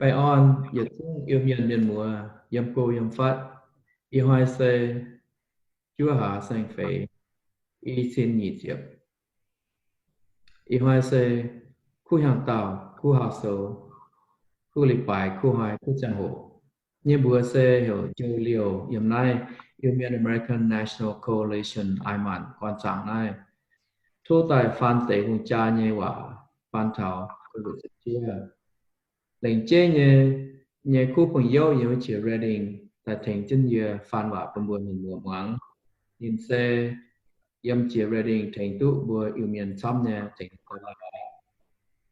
Baengh orn yietc zungv Iu-Mienh mienh muoz yiem go yiem fatv. Ih hnoi se juov hlaax saeng-feix, i cin nyic ziepc. Ih hnoi se kuv hiaangx dauh, kuv hauv sou, kuv leiz-baaix, kuv hnoi, kuv ziangh hoc. Yie mbuox se heuc Joe Liu, yiem naaiv Iu-Mienh American National Coalition aav maanc gorn zaangc naaiv, tov daaih faan deix hungh jaa nyei waac faan taux Covid ziepc juov. Lengc jeiv nyei, nyei kuv bung youv yiem jiex Redding daaih tengx jienv yie faan waac bun mbuo mienh muoz muangx. Ninh se yiem jiex Redding tengx duqv mbuo Iu-Mienh camv nyei tengx daaih.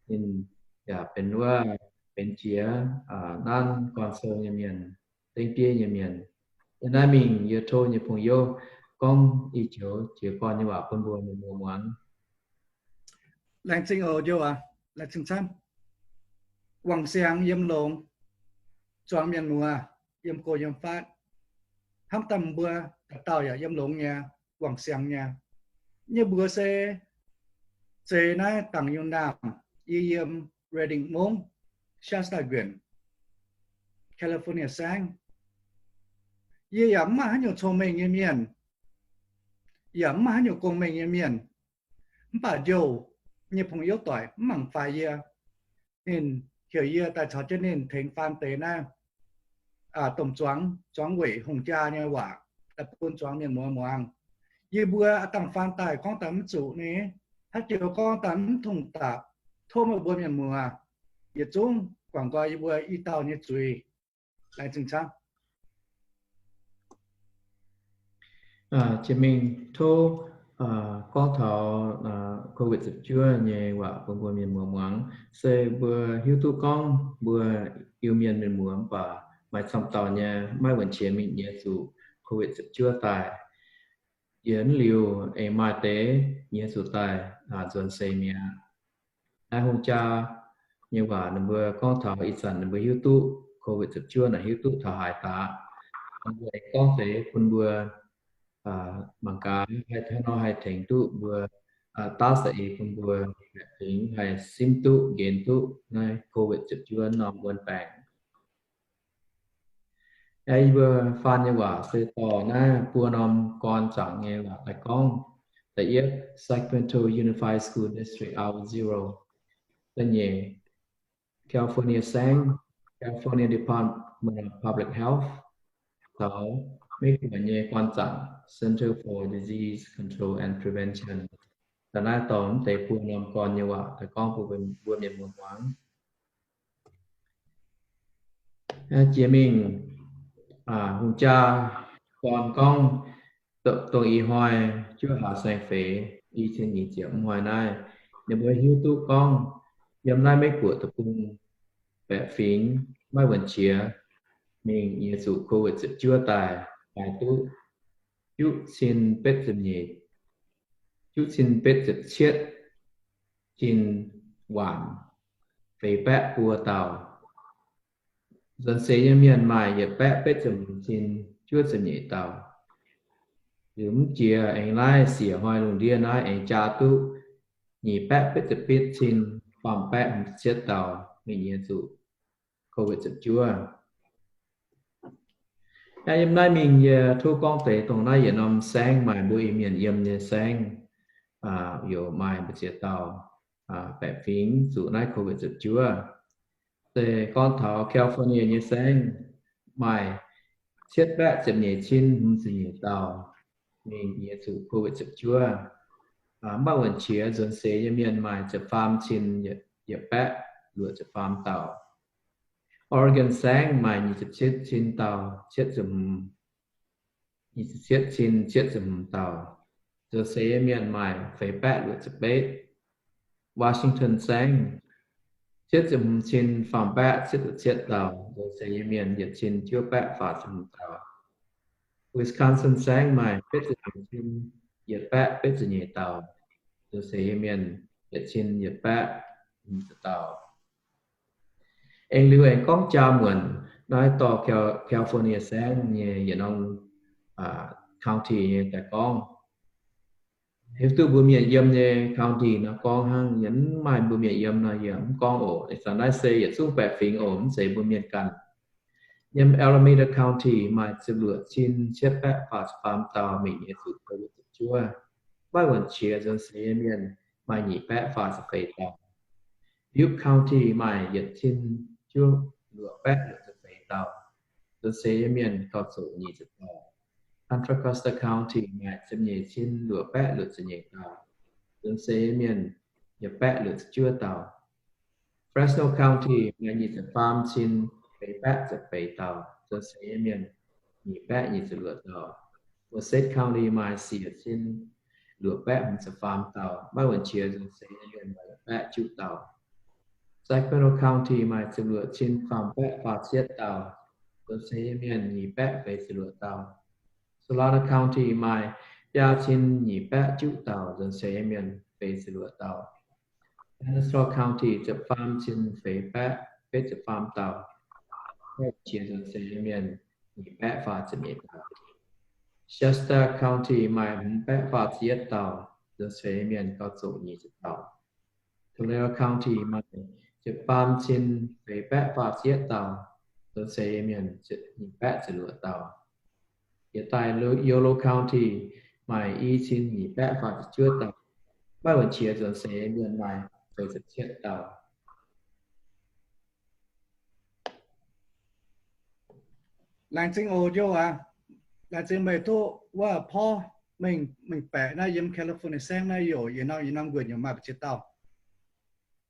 Ninh yaac benx wuov benx jiex nanv gorn sou nyei mienh, dengv bieiv nyei mienh. Yiem naaiv mingh yie tov nyei bung youv gorngv i joux jiez gorn nyei waac bun mbuo mienh muoz muangx. Laengz zingh oc, Joe aac. Laengz zingh camv. Wangc siangx yiem longx, zuangx mienh muoz yiem go yiem fatv. Hnamv daaih mbuo dauh dauh yaac yiem longx nyei, wangc siangx nyei. Yie mbuox se zeix naaiv dangc yungh naamh, yie yiem Redding mungv, Shasta Nguyen, California saengv. Yie yaac mv maaih haaix nyungc cong-mengh nyei mienh, yaac mv maaih haaix nyungc gong-mengh nyei mienh. Mv baac Joe nyei bung youv doic mv mangc faix yie. Ninh heuc yie daaih caux jienv ninh tengx faan deix naaiv domh zuangx, zuangx weic hungh jaa nyei waac daaih bun zuangx mienh muoz muangx. Yie mbuo aav dangh faan daaih gorngv daaih mv zuqc ni, haaix joux gorngv daaih mv tungx dapc, tov meih mbuo mienh muoz yietc zungv guangc nqoi yie mbuo i dauh nyei zuiz. Laengz zingh camv. Jiex mingh tov gorngv taux Covid ziepc juov nyei waac bun mbuo mienh muoz muangx, se mbuo hiuv duqv gorngv mbuo Iu-Mienh mienh muoz mv baac maaih camv dauh nyei maiv wuonc qiex mingh nyiex zuqc Covid ziepc juov daaih. Yie mv liuz aengx maaih deix nyiex zuqc daaih nzuonx seix mi'aqv. Naaiv hungh jaa nyei waac ninh mbuo gorngv taux ih zanc ninh mbuo hiuv duqv Covid ziepc juov naaic hiuv duqv taux haaix daaih, ninh mbuo aengx gorngv deix bun mbuo mangc gaax haih hnangv nor haih tengx duqv mbuo, daav za'eix bun mbuo baeqc fingx haih simv duqv nqenx duqv naaiv Covid ziepc juov norm wuon baengc. Yie mbuo faan nyei waac se dorh naaiv buo norm gorn zaangc nyei waac daaih gorngv. Da'yietv, Sacramento Unified School District Hour Zero. Da'nyeic, California saengv, California Department of Public Health, caux Meiv Guoqv nyei gorn zaangc, Center for Disease Control and Prevention. Da'naaiv dorh mv deix buo norm gorn nyei waac daaih gorngv bun mbuo mienh muoz muangx. Jiex mingh hungh jaa gorn gorngv, dongh ih hnoi juov hlaax saeng-feix i cin nyic ziepc mv hnoi naaiv, ninh mbuo hiuv duqv gorngv yiem naaiv Meiv Guoqv deic-bung baeqc fingx maiv wuonc qiex mingh nyiex zuqc Covid ziepc juov daaih maaih duqv juqv cin betv ziepc nyeic, juqv cin betv ziepc cietv cin waanc feix baeqv buo dauh. Nzuonx seix nyei mienh maaih yietc baeqv betv ziepc hmz cin juov ziepc nyeic dauh. Liuz mv jiex aengx naaiv siec hnoi lungh ndiev naaiv aengx jaa duqv nyic baeqv betv ziepc betv cin faam baeqv hmz ziepc cietv dauh mingh nyiex zuqc Covid ziepc juov. Yiem naaiv mingh yie tov gorngv deix dongh naaiv yietc norm saengv maaih mbuo Iu-Mienh yiem nyei saengv, youz maaih mbu'ziex dauh baeqc fingx zuqc naaiv Covid ziepc juov. Se gorngv taux California nyei saengv maaih cietv baeqv ziepc nyeic cin hmz ziepc nyeic dauh mingh nyiex zuqc Covid ziepc juov. Maiv wuonc qiex nzuonx seix nyei mienh maaih ziepc faam cin yietc baeqv luoqc ziepc faam dauh. Oregon saengv maaih nyic ziepc cietv cin dauh cietv ziepc hmz, nyic ziepc cietv cin cietv ziepc hmz dauh. Nzuonx seix nyei mienh maaih feix baeqv luoqc ziepc betv. Washington saengv cietv ziepc hmz cin faam baeqv cietv ziepc cietv dauh. Nzuonx seix nyei mienh yietc cin juov baeqv faah ziepc hmz dauh. Wisconsin saengv maaih betv ziepc hmz cin yietc baeqv betv ziepc nyeic dauh. Nzuonx seix nyei mienh yietc cin yietc baeqv hmz ziepc dauh. Aengx liuz aengx gorngv jaa muonc naaiv dorh California saengv nyei yietc norm county nyei daaih gorngv. Hiuv duqv mbuo mienh yiem nyei county nor gorngv hnangv, yaac mv maaih mbuo mienh yiem nor yaac mv gorngv oc. Ih zanc naaiv se yietc zungv baeqc fingx oc, mv zeiz mbuo mienh ganh. Yiem Alameda County maaih ziepc luoqc cin cietv baeqv faah ziepc faam dauh mingh nyei zuqc Covid ziepc juov. Maiv wuonc qiex nzuonx seix nyei mienh maaih nyic baeqv faah ziepc feix dauh. Butte County maaih yietc cin juov luoqc baeqv luoqc ziepc feix dauh, nzuonx seix nyei mienh gauh zuqc nyic ziepc dauh. Contra Costa County maaih ziepc nyeic cin luoqc baeqv luoqc ziepc nyeic dauh, nzuonx seix nyei mienh yietc baeqv luoqc ziepc juov dauh. Fresno County maaih nyic ziepc faam cin feix baeqv ziepc feix dauh, nzuonx seix nyei mienh nyic baeqv nyic ziepc luoqc dauh. Merced County maaih siec cin luoqc baeqv hmz ziepc faam dauh, maiv wuonc qiex nzuonx seix nyei mienh maaih baeqv juqv dauh. Sacramento County maaih ziepc luoqc cin faam baeqv faah cietv dauh, nzuonx seix nyei mienh nyic baeqv feix ziepc luoqc dauh. Solano County maaih biaa cin nyic baeqv juqv dauh, nzuonx seix nyei mienh feix ziepc luoqc dauh. Stanislaus County ziepc faam cin feix baeqv betv ziepc faam dauh, maiv wuonc qiex nzuonx seix nyei mienh nyic baeqv faah ziepc nyeic dauh. Shasta County maaih hmz baeqv faah ziepc yietv dauh, nzuonx seix nyei mienh gauh zuqc nyic ziepc dauh. Tulare County maaih ziepc faam cin feix baeqv faah ziepc yietv dauh, nzuonx seix nyei mienh nyic baeqv ziepc luoqc dauh. Yietc daaih Yolo County maaih i cin nyic baeqv faah ziepc juov dauh, maiv wuonc qiex nzuonx seix nyei mienh maaih feix ziepc cietv dauh. Laengz zingh oc, Joe aac. Laengz zingh meih duqv wuov porv mengh baeqc naaiv yiem California saengv naaiv youc yietc norm yietc norm nquenc yaac maaih mbu'ziex dauh.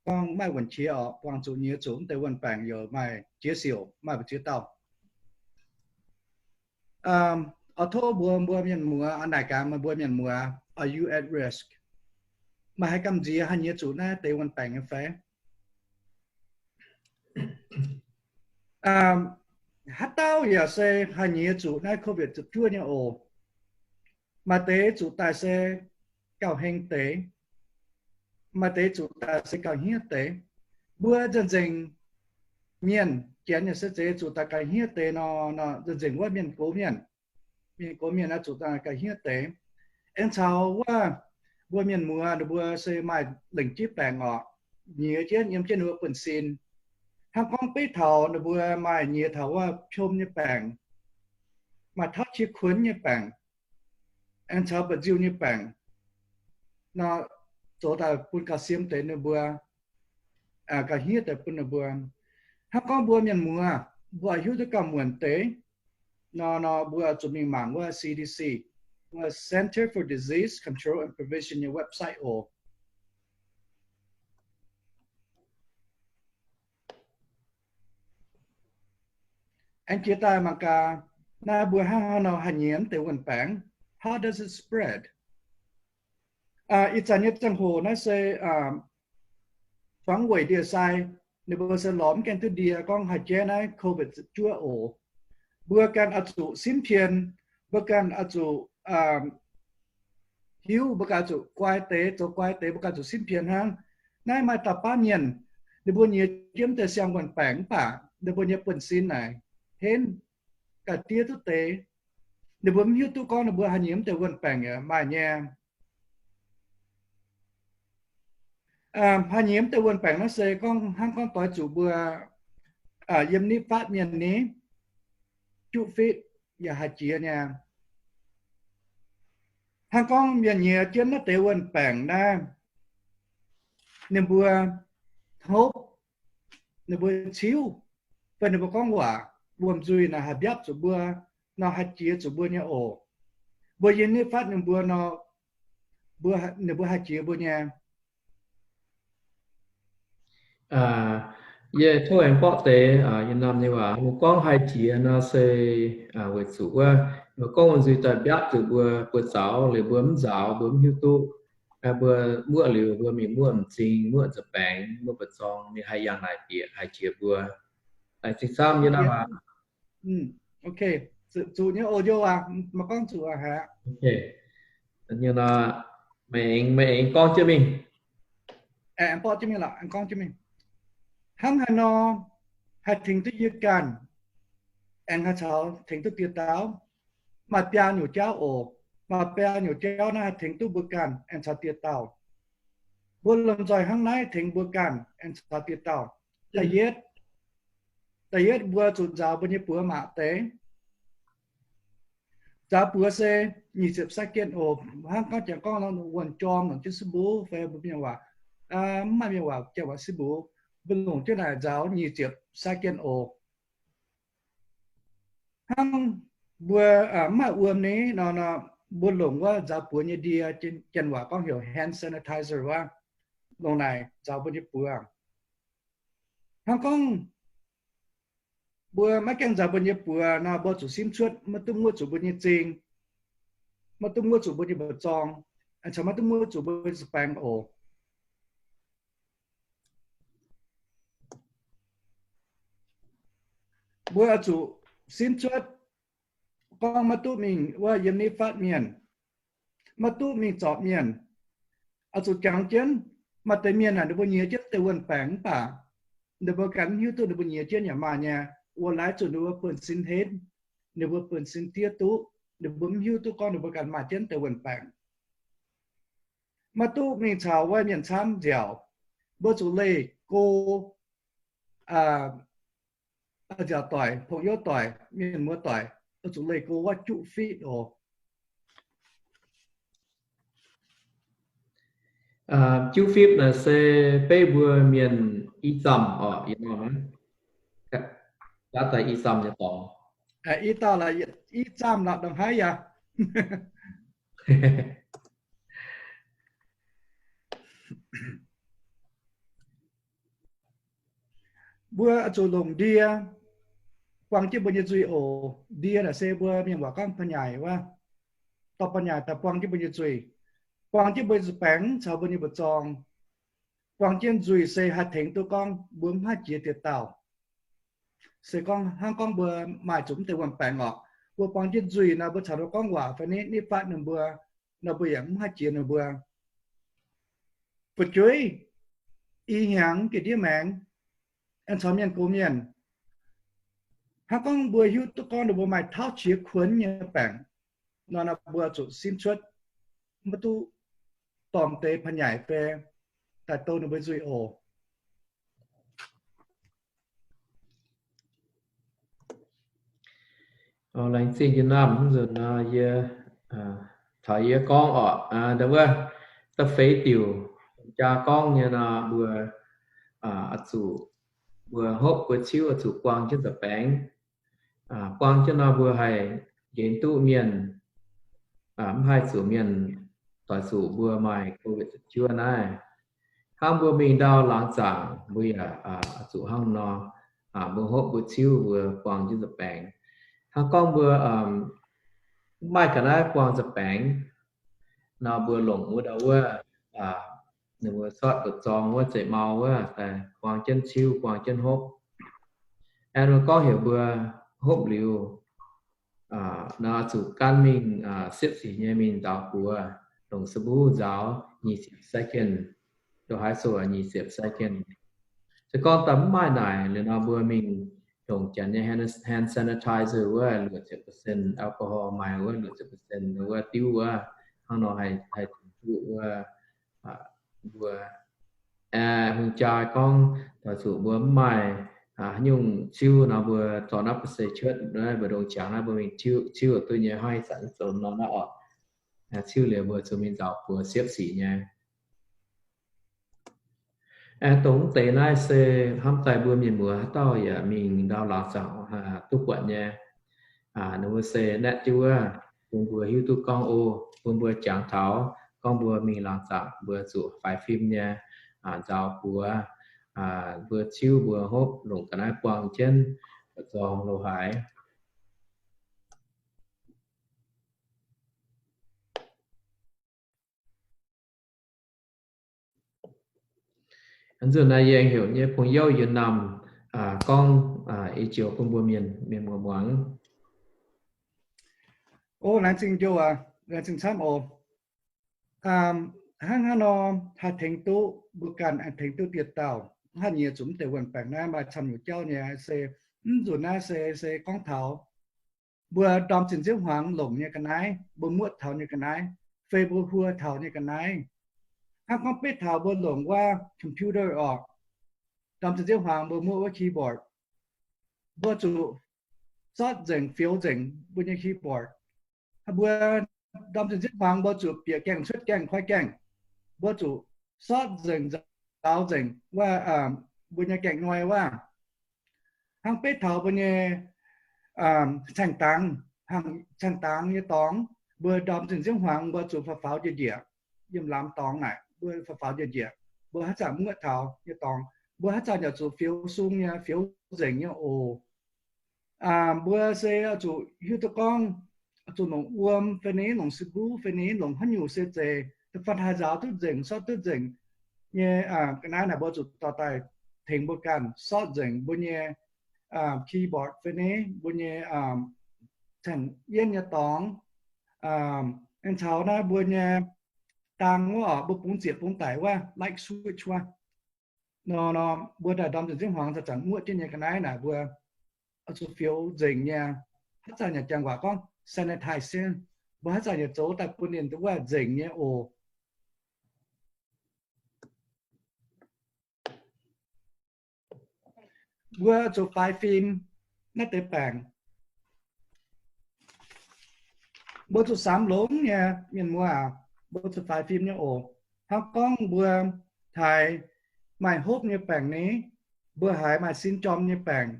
Gorngv maiv wuonc qiex oc, buangh zuqc nyiex zuqc mv deix wuonh baengc youc maaih jiex siouc maaih mbu'ziex dauh. Oix tov mbuox mbuo mienh muoz, oix naaic gaax meih mbuo mienh muoz, are you at risk? Meih haih gamh nziex haih nyiex zuqc naaiv deix wuonh baengc nyei fai? Haaix dauh yaac se haih nyiex zuqc naaiv COVID ziepc juov nyei oc. Maaih deix zuqc daaih se gauh heng deix, maaih deix zuqc daaih se gauh hniev deix. Mbuo nzengc-nzengc mienh, janx yaac se zeiz zuqc daaih gauh hniev deix nor, nzengc-nzengc wuov mienh gox mienh, mienh gox mienh naaiv zuqc daaih gauh hniev deix. Aengx caux wuov mbuo mienh muoz ninh mbuo se maaih lengc jeiv baengc oc, nyiex jienv yiem jienv ninh mbuo buonv-sin. Hnangv gorngv beiv taux ninh mbuo maaih nyiex taux wuov piom nyei baengc, maaih tauv qiex kuonx nyei baengc, aengx caux mba'nziu nyei baengc nor, zoux daaih bun gauh siem deix ninh mbuo, gauh hniev deix bun ninh mbuo. Hnangv gorngv mbuo mienh muoz, mbuo hiuv duqv gauh muonc deix nor, nor mbuo zuqc mingh mangc wuov C D C, wuov Center for Disease Control and Prevention nyei website oc. Aengx jiex daaih mangc gaax, naaiv mbuo hnangv haaix nor haih nyiex mv deix wuonh baengc? How does it spread? Ih zanc nyei ziangh hoc naaiv se fangx weic ndie-sai, ninh mbuo se lorz mv gaengh duqv ndie gorngv haih jaiv naaiv COVID ziepc juov oc. Mbuo ganh oix zuqc simv pien, mbuo ganh oix zuqc hiuv, mbuo ganh oix zuqc guai deix, zoux guai deix, mbuo ganh zuqc simv pien hnangv. Naaiv maaih dauh baav mienh, ninh mbuo nyiex jienv mv deix siang-wuonh baengc mv baac ninh mbuo nyei buonv-sin naaic henv, ga'diev duqv deix. Ninh mbuo mv hiuv duqv gorngv ninh mbuo haih nyiex mv deix wuonh baengc yaac maaih nyei. Haih nyiex mv deix wuonh baengc naaiv se gorngv hnangv gorngv doix zuqc mbuo yiem nitv fatv mienh ni, juqv fitv yaac haih jiex nyei. Hnangv gorngv mienh nyiex jienv naaiv deix wuonh baengc naaiv, ninh mbuo hnopv, ninh mbuo ciuv, fai ninh mbuo gorngv waac wuom-nzuih naaic haih mbiapv zuqc mbuo nor, haih jiex zuqc mbuo nyei oc. Mbuo yiem nitv fatv ninh mbuo nor, ninh mbuo haih jiex mbuo nyei. Yie tov aengx borqv deix yie norm nyei waac, mbuo gorngv haih jiex nor se weic zuqc wuov, mbuo gorngv wuom-nzuih daaih mbiapv zuqc mbuo, mbuo zaux liuz mbuo mv nzaaux, mbuo mv hiuv duqv. Mbuo muoqv liuz mbuo mingh muoqv m'zing, muoqv nza'baengx, muoqv mba'zorng, ninh haih yangh naaic bieqc haih jiex mbuo. Laengz zingh camv yie norm waac. Zuqc nyei oc, Joe aac, maiv gorngv zuqc aqv. Meih aengx, meih aengx gorngv jienv mingh. Aengx gorngv jienv mingh. Hnangv haaix nor haih tengx duqv yie ganh, aengx haih caux tengx duqv dieh dauh? Maaih biaa nyungc jauv oc. Maaih biaa nyungc jauv naaiv haih tengx duqv mbuo ganh aengx caux dieh dauh. Mbuo lomh nzoih hnangv naaiv tengx mbuo ganh aengx caux dieh dauh. Da'yietv, da'yietv mbuo zuqc nzaaux mbuo nyei buoz maac deix. Nzaaux buoz se nyic ziepc second oc. Hnangv gorngv jangx gorngv wuonh jorm longc jienv สบู่ fai mbuo mienh waac, mv maaih mienh waac, janx waac สบู่, mbuo longc jienv naaic nzaaux nyic ziepc second oc. Hnangv mbuo mv maaih wuom ni nor, mbuo longc wuov nzaaux buoz nyei ndie, janx waac gorngv heuc hand sanitizer wuov, longc naaic nzaaux mbuo nyei buoz. Hnangv gorngv mbuo maiv gaengh nzaaux mbuo nyei buoz nor, mbuo zuqc simv cuotv maiv duqv muoqv zuqc mbuo nyei m'zing, maiv duqv muoqv zuqc mbuo nyei mbu'zorng, caux maiv duqv muoqv zuqc mbuo nyei nza-baengx oc. Mbuo oix zuqc simv cuotv gorngv maiv duqv mingh wuov yiem nitv fatv mienh, maiv duqv mingh zorpc mienh. Oix zuqc jangx jienv, maaih deix mienh naaic ninh mbuo nyiex jienv deix wuonh baengc mv baac ninh mbuo ganh mv hiuv duqv ninh mbuo nyiex jienv yaac maaih nyei. Wuov laaix zuqc ninh mbuo buonv-sin henv, ninh mbuo buonv-sin diev duqv, ninh mbuo mv hiuv duqv gorngv ninh mbuo ganh maaih jienv deix wuonh baengc. Maiv duqv mingh caux wuov mienh camv nziaauc. Mbuo zuqc leih go nziaauc doic, pong-youv doic, mienh muoz doic, oix zuqc leih go wuov juqv fitv oc. Juqv fitv naaic se beiv mbuo mienh i zamh oc, daaih i zamh nyei dorngx. I dauh i zamh la'dongc haaix yaac Mbuo oix zuqc longc ndie buang jienv mbuo nyei nzuih oc. Ndie naaic se mbuo mienh waac gorngv ผ้าใหญ่ wuov, dorh ผ้าใหญ่ daaih buang jienv mbuo nyei nzuih, buang jienv mbuo nyei nzuih baengx caux mbuo nyei mbu'zorng. Buang jienv nzuih se haih tengx duqv gorngv mbuo mv haih jiex dieh dauh. Se gorngv hnangv gorngv mbuo maaih zuqc mv deix wuonh baengx oc, mbuo buang jienv nzuih nor, mbuo caux ninh gorngv waac fai nitv fatv ninh mbuo nor, mbuo yaac mv haih jiex ninh mbuo. Fu'jueiv, i hnyangx ga'ndiev maengx, aengx caux mienh gox mienh, hnangv gorngv mbuo hiuv duqv gorngv ninh mbuo maaih tauv qiex kuonx nyei baengc nor, mbuo zuqc simv cuotv, maiv duqv dorh deix ผ้าใหญ่ fai daaih dou ninh mbuo nzuih oc. Laengz zingh jienv naamh nzunc nor, yie taux yie gorngv oc, wuov da'feix diuc jaa gorngv nyei nor, mbuo oix zuqc, mbuo hopv mbuo ciuv oix zuqc buang jienv nza baengx. Buang jienv nor mbuo haih nqenx duqv mienh, mv haih zuqc mienh doix zuqc mbuo maaih COVID ziepc juov naaiv. Hnangv mbuo mingh ndau laangz zaangc mbuo yaac zuqc hnangv nor, mbuo hopv mbuo ciuv mbuo buang jienv nza baengx. Hnangv gorngv mbuo mv maaih ga'naaiv buang nza baengx nor, mbuo longc wuov ndau wuov, ninh mbuo sortv mbu'zorng wuov, zeiv-mau wuov, buang jienv ciuv buang jienv hopv. Aengx mbuo gorngv heuc mbuo hopv liuz nor, zuqc gan mingh siepv sic nyei mingh nzaaux buoz, longc สบู่ nzaaux nyic ziepc second, ndongc haaix zoux nyic ziepc second. Se gorngv daaih mv maaih naaic liuz nor, mbuo mingh longc janx nyei hand sanitizer wuov luoqc ziepc percent, alcohol maaiz wuov luoqc ziepc percent wuov diuv wuov, hnangv nor haih tengx duqv wuov mbuo. Hungh jaa gorngv doix zuqc mbuo mv maaih haaix nyungc ciuv nor, mbuo zorqv naaiv ba'seix cuotv, mbuo ndongc qangx naaiv mbuo mingh ciuv duqv nyei, hnangv ih zanc zoux nor naaiv oc. Ciuv liuz mbuo zuqc mingh nzaaux buoz siepv sic nyei. Dongh mv deix naaiv se hnamv daaih mbuo mienh muoz haaix dauh yaac mingh ndau laangz zaangc duqv buatc nyei. Ninh mbuo se naetv jienv wuov, bun mbuo hiuv duqv gorngv, o, bun mbuo jangx taux gorngv mbuo mingh laangz zaangc mbuo zuqc faix fim nyei, nzaaux buoz, mbuo ciuv mbuo hopv, longc ga'naaiv buang jienv, zorng lo haaix. Nzunc naaiv yie heuc nyei pong youh yie naamh gorngv, i joux bun mbuo mienh, mienh muoz muangx. O, laengz zingh njoux aac, laengz zingh camv oc. Hnangv hnangv nor, haih tengx duqv mbuo ganh, haih tengx duqv dieh dauh, mv haih nyiex zuqc mv deix wuonh baengc naaiv. Maaih camv nyungc jauv nyei se, mv nzunc naaiv se, se gorngv taux mbuo ndorm zinh nziouv hmuangx longc nyei ga'naaiv, mbuo muoqv taux nyei ga'naaiv, fei mbuo huo taux nyei ga'naaiv. Hnangv gorngv beiv taux mbuo longc wuov computer oc, ndorm zinh nziouv hmuangx mbuo muoqv wuov keyboard, mbuo zuqc sortv nzengc, fioux nzengc mbuo nyei keyboard. Mbuo ndorm zinh nziouv hmuangx mbuo zuqc bieqc gaengh cuotv gaengh koi gaengh, mbuo zuqc sortv nzengc, nzaaux nzengc wuov mbuo nyei gaengh nyoi wuov. Hnangv beiv taux mbuo nyei caeng dangx, caeng dangx nyei dorngx, mbuo ndorm zinh nziouv hmuangx mbuo zuqc faaux faaux njiec njiec, yiem lamz dorngx naaic mbuo faaux faaux njiec njiec, mbuo haaix zanc muoqv taux nyei dorngx, mbuo haaix zanc yaac zuqc fioux sung nyei, fioux nzengc nyei oc. Mbuo se zuqc hiuv duqv gorngv, zuqc longc wuom fai ni, longc sibuv fai ni, longc haaix nyungc se zeiz da'faanh haih nzaaux duqv nzengc, sortv duqv nzengc nyei ga'naaiv naaic, mbuo zuqc dorh daaih tengx mbuo ganh sortv nzengc mbuo nyei keyboard fai ni, mbuo nyei caeng yienv nyei dorngx, aengx caux naaiv mbuo nyei dang wuov, mbuo bungx zieqc bungx daic wuov light switch wuov. Nor, nor mbuo daaih ndorm zinh nziouv hmuangx zanc-zanc muoqv jienv nyei ga'naaiv naaic, mbuo oix zuqc fioux nzengc nyei. Haaix zanc yaac jangx waac gorngv sanitize, mbuo haaix zanc yaac zoux daaih bun ninh wuov nzengc nyei oc. Mbuo zuqc faix fim naaiv deix baengc. Mbuo zuqc samx longx nyei, mienh muoz aac, mbuo zuqc faix fim nyei oc. Hnangv gorngv mbuo haiz maaih hopv nyei baengc ni, mbuo haiz maaih sin jorm nyei baengc,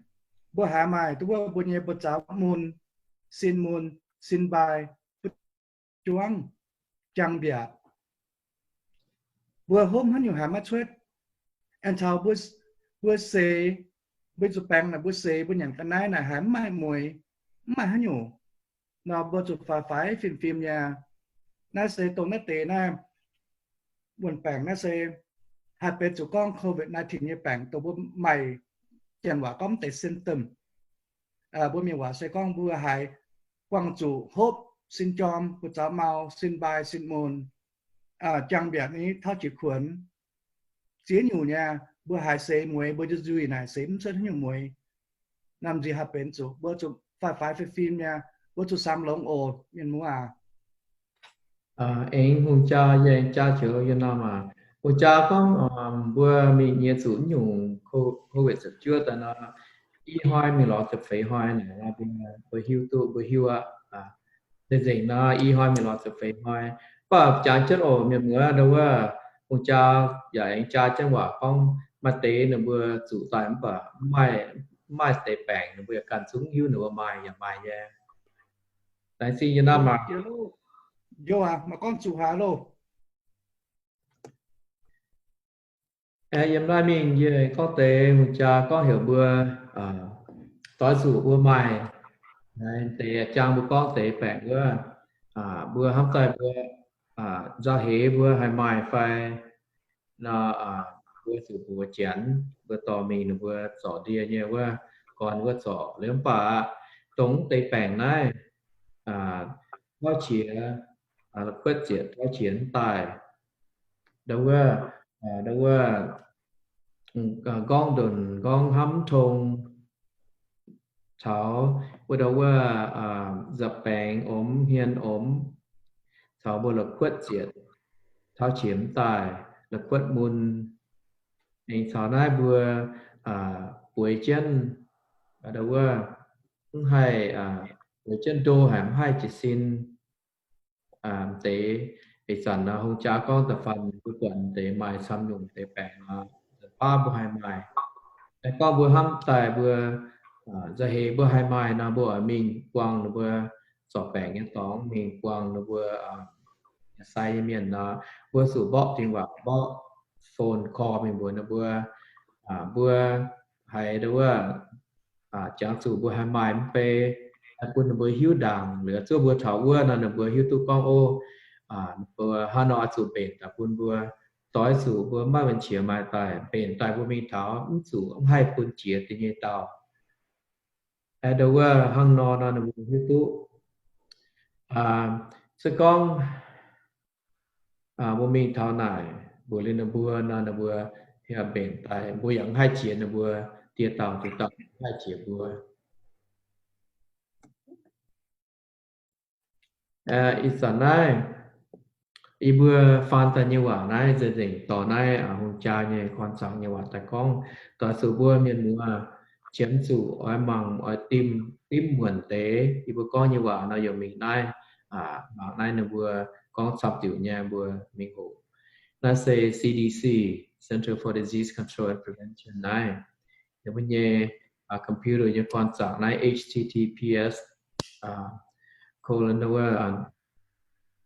mbuo haiz maaih duqv wuov mbuo nyei buoz-zaux mun, sin mun, sin mbai, juangv, jang mbiatc, mbuo hopv haaix nyungc haiz maiv cuotv. Aengx caux mbuo seix, mbuo zuqc baengc naaic mbuo seix, mbuo nyanc ga'naaiv naaic haiz mv maaih mueix, mv maaih haaix nyungc. Nor mbuo zuqc faix-faix fim-fim nyei. Naaiv se dongh naaiv deix naaiv wuonh baengc naaiv se haih benx zuqc gorngv COVID nineteen nyei baengc dongh mbuo maaih janx waac gorngv mv deix symptom. Mbuo mienh waac se gorngv mbuo haiz buangh zuqc hopv, sin jorm, buoz-zaux mau, sin mbai, sin mun, jang mbiatc ni, tauv jiex kuonx. Ziex nyungc nyei, mbuo haiz seix mueix, mbuo nzuih naaic seix mv cuotv haaix nyungc mueix. Namh nziex haih benx zuqc, mbuo zuqc faix-faix fim-fim nyei, mbuo zuqc samx longx oc, mienh muoz aac. Aengx hungh jaa, yie aengx jaa joux yie nor maah. Hungh jaa gorngv mbuo mingh nyiex zuqc nyungc COVID ziepc juov daaih nor, i hnoi mingh lorz ziepc feix hnoi naaic, mbuo hiuv duqv, mbuo hiuv aqv. Nzengc nor i hnoi mingh lorz ziepc feix hnoi. Mv baac jangx jienv oc, mienh muoz, ndau wuov hungh jaa yaac aengx jaa jienv waac gorngv maaih deix ninh mbuo zuqc daaih mv baac mv maaih deix baengc, ninh mbuo yaac ganh zungv hiuv ninh mbuo maaih yaac maaih nyei. Laengz zingh yie nor maah. Yiem naaiv mingh yie gorngv deix hungh jaa gorngv heuc mbuo doix zuqc mbuo maaih deix jang mbuo gorngv deix baengc wuov, mbuo hnamv daaih mbuo nzauh heix mbuo haih maaih fai nor, mbuo zuqc mbuox Janx mbuo dorh mingh ninh mbuo zorc ndie nyei wuov, gorn wuov zorc liuz mv baac dongh deix baengc naaiv tauv qiex, kuotv zietc tauv qiex mv daaih, ndau wuov, ndau wuov, gorngv ndonc gorngv hnamv mv tong, caux wuov ndau wuov nza'baengx omx hmien omx, caux mbuo la'kuotv zietc tauv qiex mv daaih, la'kuotv mun, aengx caux naaiv mbuo bueix jienv, ndau wuov, mv haih, bueix jienv ndo haic mv haih jiez sin deix. Ih zanc nor hungh jaa gorngv da'faanh mbuo buatc deix maaih camv nyungc deix baengc nor, baav mbuo haih maaih. Gorngv mbuo hnamv daaih mbuo nzauh heix mbuo haih maaih nor, mbuo oix mingh buangh ninh mbuo zorc baengc nyei dorngx, mingh buangh ninh mbuo sai nyei mienh nor, mbuo zuqc mborqv dingh waac, mborqv phone call mingh mbuox ninh mbuo, mbuo haiz ndau wuov jangx zuqc mbuo haih maaih mv bei, haih bun ninh mbuo hiuv ndaangc, liuz zuov mbuo taux wuov nor ninh mbuo hiuv duqv gorngv, o, ninh mbuo hnangv nor oix zuqc mbenc daaih bun mbuo. Doix zuqc mbuo maiv wuonh qiex maaih daaih, mbenc daaih mbuo mingh taux mv zuqc mv haih bun jiex deix nyei dauh. Ndau wuov hnangv nor nor ninh mbuo hiuv duqv. Se gorngv mbuo mingh taux naaic mbuox liuz ninh mbuo nor, ninh mbuo yaac mbenc daaih, mbuo yaac mv haih jiex ninh mbuo, die dauh die dauh mv haih jiex mbuo. Ih zanc naaiv yie mbuo faan daaih nyei waac naaiv nzengc-nzengc dorh naaiv hungh jaa nyei korn zangc nyei waac daaih gorngv, doix zuqc mbuo mienh muoz qiemx zuqc oix mangc oix dimv, dimv muonc deix yie mbuo gorngv nyei waac nor, yaac mingh naaiv, mangc naaiv ninh mbuo gorngv camv diuc nyei mbuo mingh hoqc. Naaiv se C D C, Center for Disease Control and Prevention naaiv. Yie mbuo nyei computer nyei korn zangc naaiv H T T P S colon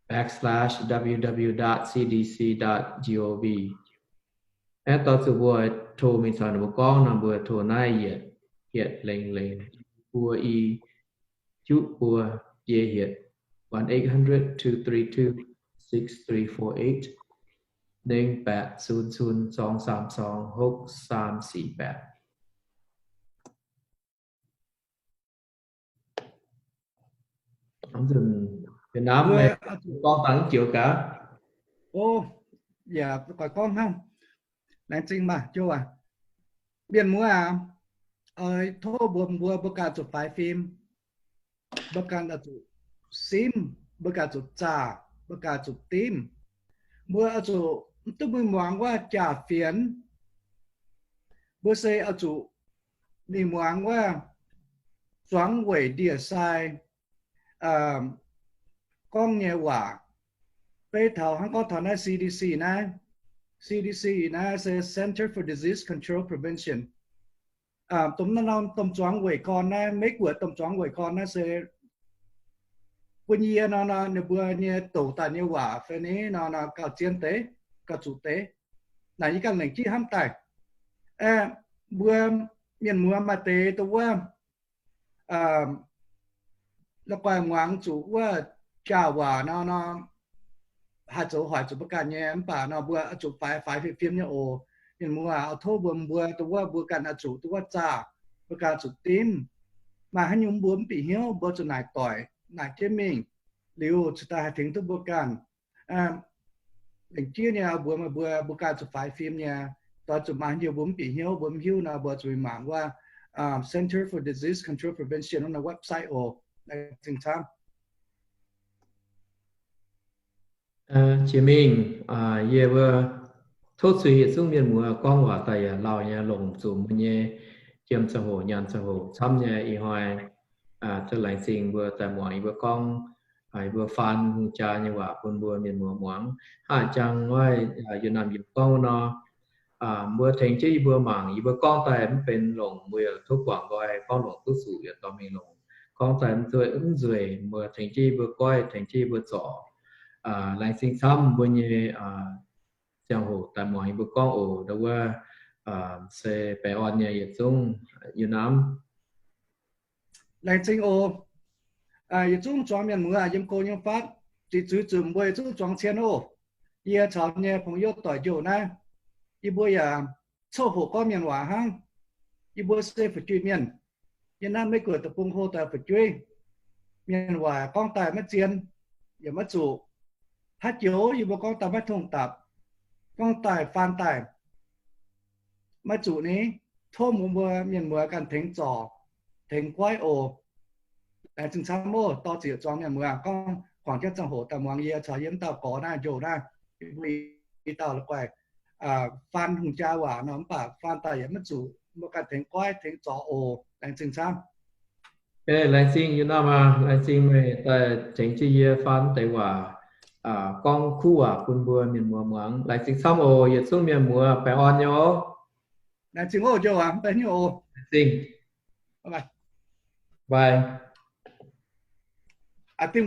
backslash W W W dot C D C dot gov. Aeqv, doix zuqc mbuo tov mingh caux ninh mbuo gorngv nor, mbuo tov naaiv yietc, yietc lengh lengh, buo i, juqv buo, biei hietc, one eight hundred two three two six three four eight, nengh baeqc cun cun zong saam zong hopv saam sic baeqc. Mienh muoz, gorngv dangx joux gaax. O, yaac gorngv hnangv. Laengz zingh maah, joux aac. Mienh muoz aac, oix tov mbuo, mbuo, mbuo ganh zuqc faix fim, mbuo ganh oix zuqc simv, mbuo ganh zuqc zaah, mbuo ganh zuqc dimv. Mbuo oix zuqc mv duqv mingh muangx wuov jaax fienx. Mbuo se oix zuqc mingh muangx wuov zuangx weic ndie-sai gorngv nyei waac. Beiv taux hnangv gorngv taux naaiv C D C naaiv, C D C naaiv se Center for Disease Control Prevention. Domh naaiv norm domh zuangx weic gorn naaiv, Meiv Guoqv domh zuangx weic gorn naaiv se bun yie nor, nor ninh mbuo nyei douc daaih nyei waac fai ni nor, nor gauh zien deix, gauh zuqc deix. Naaic yie ganh lengc jiv hnamv daaih. Mbuo mienh muoz maaih deix dongh wuov la'guaih muangx zuqc wuov jaax waac nor, nor haih zoux hoic zuqc mbuo ganh nyei, mv baac nor mbuo oix zuqc faix, faix fim fim nyei oc. Mienh muoz aac, oix tov mbuo, mbuo dongh wuov mbuo ganh oix zuqc dongh wuov zaah, mbuo ganh zuqc dimv. Maaih haaix nyungc mbuo mv bieqc hnyouv, mbuo zuqc naaic doic, naaic jienv mingh, liuz cingx daaih haih tengx duqv mbuo ganh. Lengc jiex nyei mbuo, mbuo, mbuo ganh zuqc faix fim nyei. Doix zuqc maaih haaix nyungc mbuo mv bieqc hnyouv, mbuo mv hiuv nor, mbuo zuqc mingh mangc wuov Center for Disease Control Prevention wuov norm website oc. Laengz zingh camv. Jiex mingh, yie mbuo tov zuiz yietc zungv mienh muoz gorngv waac daaih yaac lauh nyei, longc zuqc mbuo nyei jiem ziangh hoc, nyaanh ziangh hoc camv nyei. Ih hnoi laengz zingh mbuo daaih muangx yie mbuo gorngv, yie mbuo faan hungh jaa nyei waac bun mbuo mienh muoz muangx. Hnangv jangx wuov Yiu Naamh Yiemc gorngv wuov nor, mbuo tengx jienv yie mbuo mangc, yie mbuo gorngv daaih mv benx longc, mbuo yaac tov guangc nqoi, gorngv longc duqv zuqc yaac dorh mingh longc. Gorngv daaih mv nzueic, mv nzueic, mbuo tengx jienv yie mbuo goiv, tengx jienv yie mbuo zorc. Laengz zingh camv mbuo nyei ziangh hoc daaih muangx yie mbuo gorngv oc. Ndau wuov se baengh orn nyei yietc zungv Yiu Naamh. Laengz zingh oc. Yietc zungv zuangx mienh muoz yiem go yiem fatv, ziqc zuiz zuqc mbuo yietc zungv zuangx cien oc. Yie caux nyei 朋友 doic njoux naaiv, yie mbuo yaac coqv hoqc gorngv mienh waac hnangv. Yie mbuo se fu'jueiv mienh. Yie naaiv Meiv Guoqv deic-bung hlo daaih fu'jueiv. Mienh waac gorngv daaih maiv zien, yaac maiv zuqc. Haaix joux yie mbuo gorngv daaih maiv tongh dapc, gorngv daaih faan daaih maiv zuqc ni, tov mbuo mienh muoz ganh tengx zorc, tengx goiv oc. Laengz zingh camv oc. Dorh ziqc zuangx mienh muoz gorngv guangc jienv ziangh hoc daaih muangx yie caux yie wuov dauh gorx naaiv, njoux naaiv, yie mbuo i dauh la'guaih faan hungh jaa waac nor, mv baac faan daaih yaac maiv zuqc. Mbuo ganh tengx goiv tengx zorc oc. Laengz zingh camv. Laengz zingh Yiu Naamh aac, laengz zingh meih daaih tengx jienv yie faan deix waac, gorngv kuv waac bun mbuo mienh muoz muangx. Laengz zingh camv oc. Yietc zungv mienh muoz baengh orn nyei oc. Laengz zingh oc, njoux aac, baengh orn nyei oc. Laengz zingh. Bye.